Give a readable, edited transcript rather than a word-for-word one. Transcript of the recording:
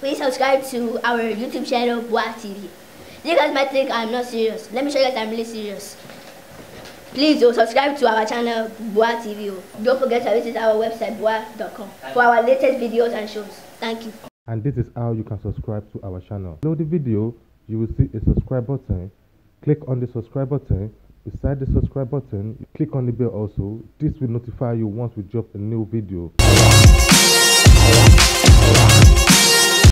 Please subscribe to our YouTube channel, Boa TV. You guys might think I'm not serious. Let me show you guys I'm really serious. Please subscribe to our channel, Boa TV. Don't forget to visit our website, boa.com, for our latest videos and shows. Thank you. And this is how you can subscribe to our channel. Below the video, you will see a subscribe button. Click on the subscribe button. Beside the subscribe button, click on the bell also. This will notify you once we drop a new video.